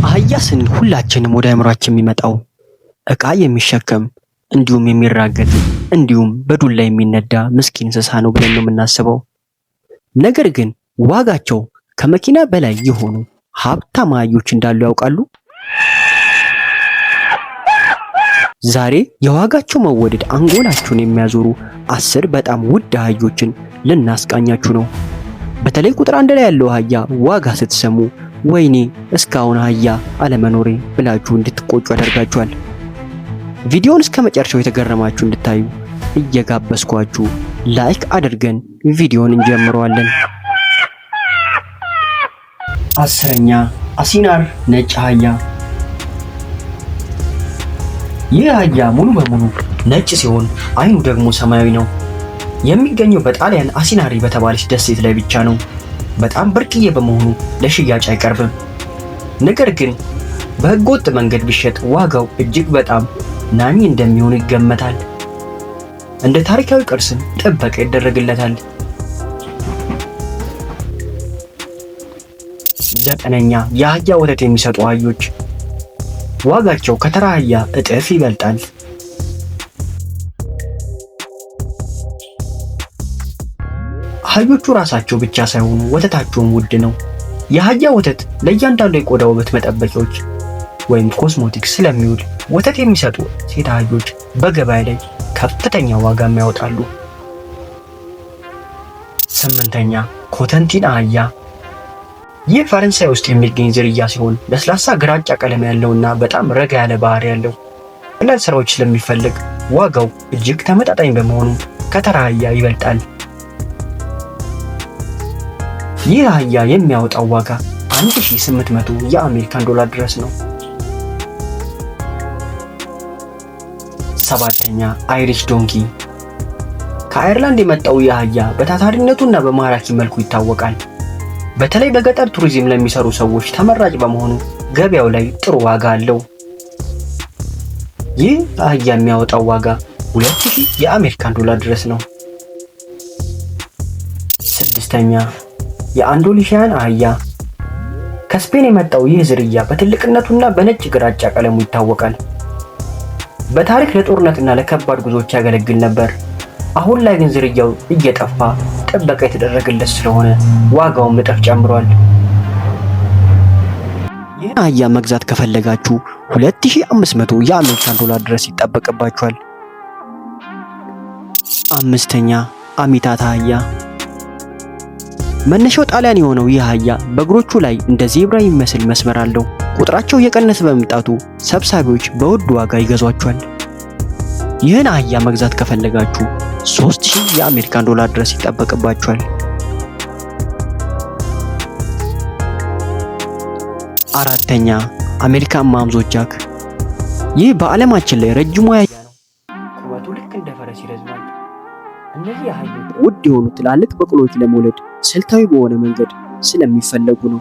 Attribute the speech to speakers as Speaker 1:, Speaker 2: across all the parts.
Speaker 1: አህያ ስንል ሁላችንም ወደ አእምሯችን የሚመጣው እቃ የሚሸከም፣ እንዲሁም የሚራገጥ፣ እንዲሁም በዱላ የሚነዳ ምስኪን እንስሳ ነው ብለን ነው የምናስበው። ነገር ግን ዋጋቸው ከመኪና በላይ የሆኑ ሀብታም አህዮች እንዳሉ ያውቃሉ? ዛሬ የዋጋቸው መወደድ አንጎላችሁን የሚያዞሩ 10 በጣም ውድ አህዮችን ልናስቃኛችሁ ነው። በተለይ ቁጥር 1 ላይ ያለው አህያ ዋጋ ስትሰሙ ወይኔ እስካሁን አህያ አለመኖሬ ብላችሁ እንድትቆጩ ያደርጋችኋል። ቪዲዮውን እስከ መጨረሻው የተገረማችሁ እንድታዩ እየጋበዝኳችሁ like አድርገን ቪዲዮውን እንጀምረዋለን። 10ኛ አሲናር ነጭ አህያ። ይህ አህያ ሙሉ በሙሉ ነጭ ሲሆን አይኑ ደግሞ ሰማያዊ ነው። የሚገኘው በጣሊያን አሲናሪ በተባለች ደሴት ላይ ብቻ ነው። በጣም ብርቅዬ በመሆኑ ለሽያጭ አይቀርብም። ነገር ግን በህገወጥ መንገድ ቢሸጥ ዋጋው እጅግ በጣም ናኝ እንደሚሆን ይገመታል። እንደ ታሪካዊ ቅርስም ጥበቃ ይደረግለታል። 9ኛ የአህያ ወተት የሚሰጡ አህዮች ዋጋቸው ከተራ አህያ እጥፍ ይበልጣል። አህዮቹ ራሳቸው ብቻ ሳይሆኑ ወተታቸውም ውድ ነው። የአህያ ወተት ለእያንዳንዱ የቆዳ ውበት መጠበቂያዎች ወይም ኮስሞቲክስ ስለሚውል ወተት የሚሰጡ ሴት አህዮች በገበያ ላይ ከፍተኛ ዋጋም ያወጣሉ። 8ኛ ኮተንቲን አህያ። ይህ ፈረንሳይ ውስጥ የሚገኝ ዝርያ ሲሆን ለስላሳ ግራጫ ቀለም ያለውና በጣም ረጋ ያለ ባህሪ ያለው፣ ቀላል ስራዎች ስለሚፈልግ ዋጋው እጅግ ተመጣጣኝ በመሆኑ ከተራ አህያ ይበልጣል። ይህ አህያ የሚያወጣው ዋጋ 1800 የአሜሪካን ዶላር ድረስ ነው። 7ኛ Irish donkey። ከአየርላንድ የመጣው ይህ አህያ በታታሪነቱና በማራኪ መልኩ ይታወቃል። በተለይ በገጠር ቱሪዝም ለሚሰሩ ሰዎች ተመራጭ በመሆኑ ገበያው ላይ ጥሩ ዋጋ አለው። ይህ አህያ የሚያወጣው ዋጋ 2000 የአሜሪካን ዶላር ድረስ ነው። 6ኛ የአንዶሊሺያን አህያ። ከስፔን የመጣው ይህ ዝርያ በትልቅነቱና በነጭ ግራጫ ቀለሙ ይታወቃል። በታሪክ ለጦርነትና ለከባድ ጉዞዎች ያገለግል ነበር። አሁን ላይ ግን ዝርያው እየጠፋ ጥበቃ የተደረገለት ስለሆነ ዋጋውም እጥፍ ጨምሯል። ይህ አህያ መግዛት ከፈለጋችሁ 2500 የአሜሪካን ዶላር ድረስ ይጠበቅባችኋል። 5ኛ አሚታታ አህያ። መነሻው ጣሊያን የሆነው ይህ አህያ በእግሮቹ ላይ እንደ ዜብራ የሚመስል መስመር አለው። ቁጥራቸው እየቀነሰ በመምጣቱ ሰብሳቢዎች በውድ ዋጋ ይገዟቸዋል። ይህን አህያ መግዛት ከፈለጋችሁ 3000 የአሜሪካን ዶላር ድረስ ይጠበቅባችኋል። 4ኛ አሜሪካን ማምዞ ጃክ። ይህ በዓለማችን ላይ ረጅሙ አህያ ነው። ቁመቱ ልክ እንደ ፈረስ ይረዝማል። እነዚህ አህዮች ውድ የሆኑ ትላልቅ በቅሎች ለመውለድ ስልታዊ በሆነ መንገድ ስለሚፈለጉ ነው።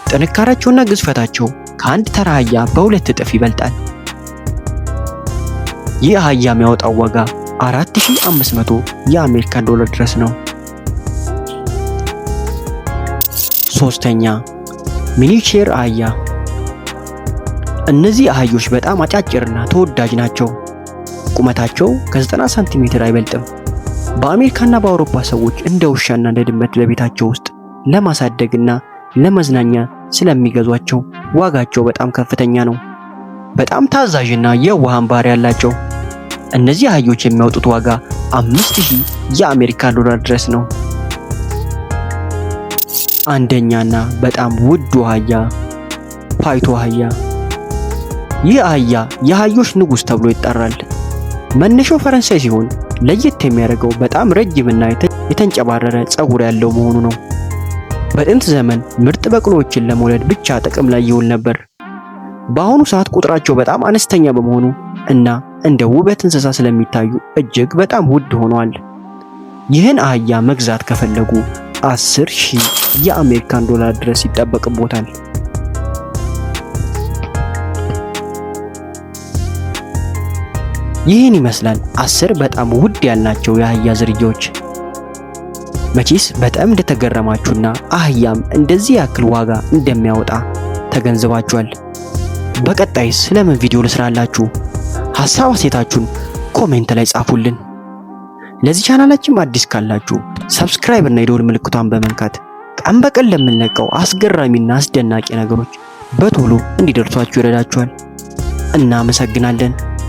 Speaker 1: ጥንካሬያቸውና ግዝፈታቸው ከአንድ ተራ አህያ በ2 እጥፍ ይበልጣል። ይህ አህያ የሚያወጣው ዋጋ 4500 የአሜሪካን ዶላር ድረስ ነው። 3ኛ miniature አህያ። እነዚህ አህዮች በጣም አጫጭርና ተወዳጅ ናቸው። ቁመታቸው ከ90 ሳንቲሜትር አይበልጥም። በአሜሪካና በአውሮፓ ሰዎች እንደ ውሻና እንደ ድመት በቤታቸው ውስጥ ለማሳደግና ለመዝናኛ ስለሚገዟቸው ዋጋቸው በጣም ከፍተኛ ነው። በጣም ታዛዥና የዋህ ባህሪ ያላቸው እነዚህ አህዮች የሚያወጡት ዋጋ 5000 የአሜሪካን ዶላር ድረስ ነው። አንደኛና በጣም ውዱ አህያ ፓይቶ አህያ። ይህ አህያ የአህዮች ንጉስ ተብሎ ይጠራል። መነሻው ፈረንሳይ ሲሆን ለየት የሚያደርገው በጣም ረጅምና የተንጨባረረ ፀጉር ያለው መሆኑ ነው። በጥንት ዘመን ምርጥ በቅሎዎችን ለመውለድ ብቻ ጥቅም ላይ ይውል ነበር። በአሁኑ ሰዓት ቁጥራቸው በጣም አነስተኛ በመሆኑ እና እንደ ውበት እንስሳ ስለሚታዩ እጅግ በጣም ውድ ሆኗል። ይህን አህያ መግዛት ከፈለጉ 10,000 የአሜሪካን ዶላር ድረስ ይጠበቅቦታል። ይህን ይመስላል 10 በጣም ውድ ያልናቸው የአህያ ዝርያዎች። መቼስ በጣም እንደተገረማችሁና አህያም እንደዚህ ያክል ዋጋ እንደሚያወጣ ተገንዝባችኋል። በቀጣይ ስለምን ቪዲዮ ልስራላችሁ? ሐሳብ አስተያየታችሁን comment ላይ ጻፉልን። ለዚህ ቻናላችን አዲስ ካላችሁ subscribe እና የደወል ምልክቷን በመንካት ቀን በቀን ለምንለቀው አስገራሚና አስደናቂ ነገሮች በቶሎ እንዲደርሷችሁ ይረዳችኋል። እናመሰግናለን።